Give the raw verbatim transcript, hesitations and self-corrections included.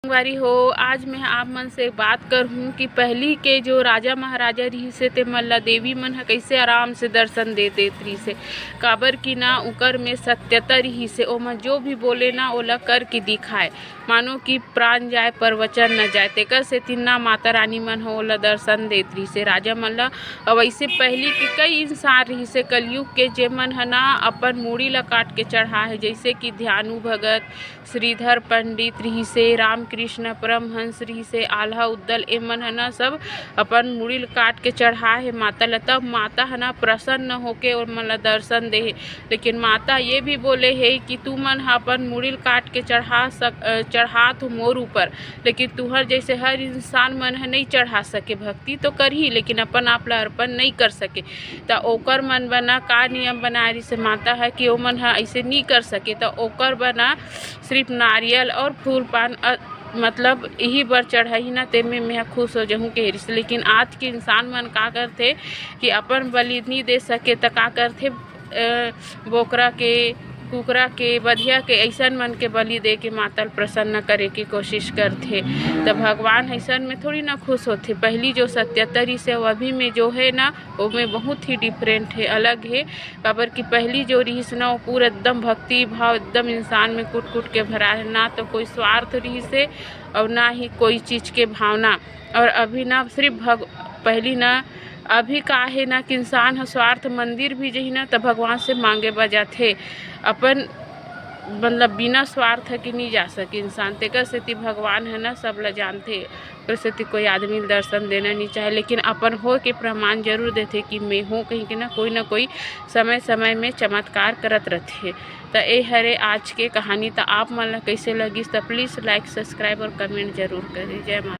संगवारी हो, आज मैं आप मन से बात करहूँ कि पहली के जो राजा महाराजा रिहिस हे, ते मन ला देवी मन ह कइसे आराम से दर्शन दे देत रिहिस हे, काबर कि ना उकर में सत्यता रिहिस हे। ओमन जो भी बोले ना, ओला करके दिखाए, मानो कि प्राण जाए पर वचन न जाए। तेकर सेती ना माता रानी मन ह ओला दर्शन देत रिहिस हे राजा मन ला। अउ वैसे पहली के कई इंसान रिहिस हे कलयुग के, जेमन ह ना अपन मुड़ी ला काट के चढ़ा हे, जैसे कि ध्यानु भगत, श्रीधर पंडित रिहिस हे, रामकृष्ण परमहंस रिहिस हे, आल्हा उद्दल, एमन ह ना सब अपन मुड़ी ल काट के चढ़ा हे माता ल। तब माता ह ना प्रसन्न होके ओमन ल दर्शन दे हे। लेकिन माता ये भी बोले हे कि तुमन ह अपन मुड़ी ल काट के चढ़ा सक-, अ, चढ़ात हो मोर ऊपर, लेकिन तुहर जैसे हर इंसान मन ह नहीं चढ़ा सके। भक्ति तो करही, लेकिन अपन आप ल अर्पण नहीं कर सके। त ओकर मन बर ना का नियम बनाए रिहिस हे माता ह कि ओमन ह अइसे नी कर सके। त ओकर बर ना सिर्फ नारियल और फूल पान, अ, मतलब इही बर चढ़ाही ना, तेमे मेंह खुश हो जहूँ कहे रिहिस। लेकिन आज के इंसान मन का करथे कि अपन बलि नी दे सके त का करथे, अ, बोकरा के, कुकरा के, बधिया के, अइसन मन के बलि दे के माता ल प्रसन्न करे के कोशिश करथे। त भगवान अइसन में थोड़ी ना खुश होथे। पहली जो सत्यता रिहिस हे, अभी में जो हे ना, ओमे बहुत ही different हे, अलग हे। काबर कि पहली जो रिहिस ना, वो पूरा एकदम भक्ति भाव एकदम इंसान में कुट कुट के भरा हे, ना तो कोई स्वार्थ रिहिस हे और ना ही कोई चीज के भावना। और अभी ना सिर्फ भग-, पहली ना, अभी का हे ना कि इंसान ह स्वार्थ, मंदिर भी जही ना, त भगवान से मांगे बर जाथे, अपन मतलब बिना स्वार्थ के नहीं जा सके इंसान। तेकर सेती भगवान ह ना सब ला जानथे, ओकर सेती कोई आदमी ल दर्शन देना नहीं चाहे, लेकिन अपन हो के प्रमाण जरूर देथे कि मैं हूँ कहीं के ना, कोई ना कोई समय समय में चमत्कार करत रथे। त ए हरे आज के कहानी। त आप मन ला कइसे लगिस, त please like, subscribe और comment जरूर करें। जय माता।